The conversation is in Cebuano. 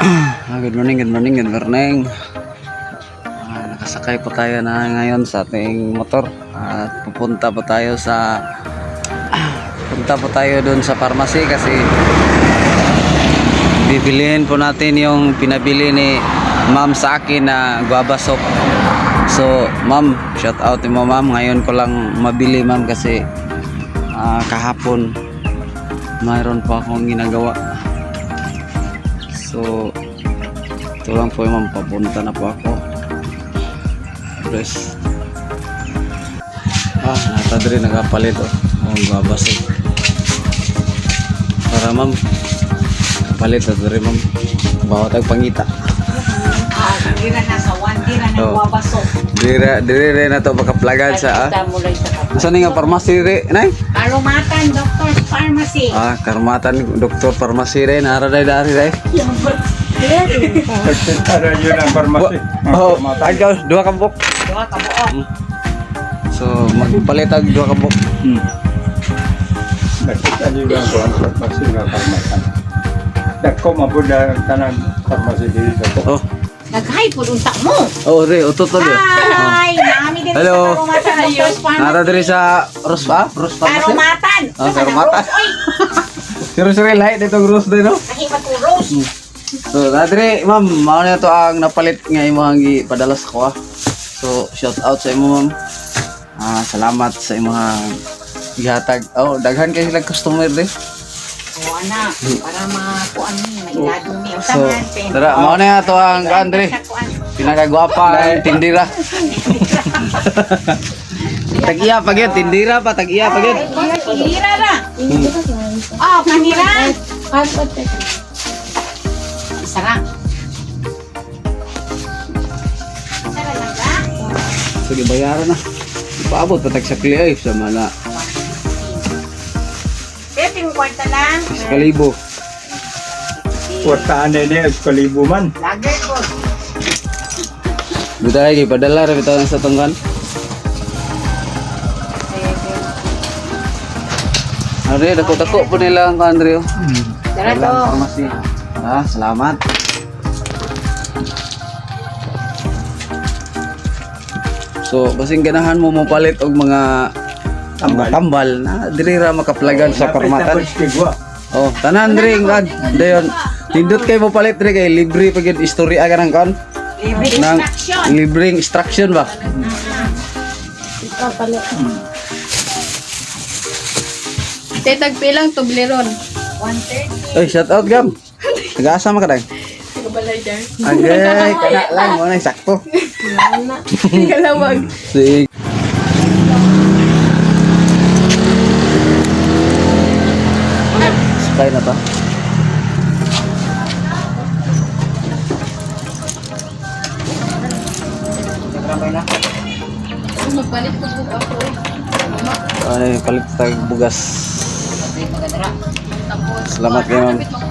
Good morning, good morning, good morning. Nakasakay po tayo na ngayon sa ating motor at pupunta po tayo sa punta po tayo doon sa pharmacy kasi bibiliin po natin yung pinabili ni ma'am sa akin na guava soap. So, ma'am, shout out mo, ma'am. Ngayon ko lang mabili, ma'am, kasi kahapon mayroon pa akong ginagawa. So, ito lang po, ma'am, papunta na po ako. Press. Nata diri nagapalit oh. Oh, guava soap. Para, ma'am, kapalit na diri, ma'am. Bawat ang pangita. Dira na sa one, dira na Oh. guava soap. Diri diri rin na to makaplagan sa. Mulay sa kapal. Saan nga pharmacy ri, nay? Karumatan Doctor's Pharmacy. Karmatan Doktor Pharmacy rin. Nara day dari day. Ada yun ang farmasi. Oh, agaw, duha ka buok. Duha ka buok. So, magpalit og duha ka buok. Nakita niyo ang kuwan farmasi nga farmasi. Dako mabud ang tanan farmasi diri dako. Oh, Naghay po unta mo. oh, re, utot to. Hi, nami din Hello. sa Karumatan Doctor's Pharmacy. Nara diri sa Rose pa? Rose Pharmacy? Karumatan. Karumatan. Rose, oy. Pero sir, lahi dito ang Rose din, no? Kahi pa ko rose. So, nadre, ma'am, mao na to ang napalit nga imong gipadala sa ko. So, shout out sa imo, ma'am. Salamat sa imong gihatag. Oh, daghan kay sila customer din. O ana, para makuan ni, mailado ni. Unta So, man, pen. tara, mao na to ang Andre. Sa kuan. Pinakagwapa ang tindira. Tag-iya pa gyud, tindira pa, tag-iya pa gyud. Ay, tindira ra. Oh, kanira. Isa ra. Isa ra lang ba? Sige, bayaran na. Paabot pa tag sakli ay sa mana. Pepe, yung kwarta lang. Sa kalibo. Kwartaan ni is kalibo man. Lagi ko. Bitay kay padala ra bitaw sa tungkan. Are, dako-dako po nila ang Andre. Oh. Tara to. Walang pharmacy. Salamat. So, basing ganahan mo mopalit og mga Tambal. tambal, tambal na diri ra makaplagan sa karmatan. Kigwa. Oh, tanan diri kan. Dayon, nindot kay mo palit diri kay libre pa gyud istorya ka ng kon. Libre Nang instruction. libreng instruction ba? Tetag pilang Toblerone. 130. Oy, shout out gam. Taga-asa man ka dang? Kabalay dyan. Agay, kana lang mo na sakto. Kalawag. Sige. Sakay na ta. Magpalit ko po ako. Ay, palit tag bugas. Magandara. Tapos, Salamat kayo, ma'am. Dapat.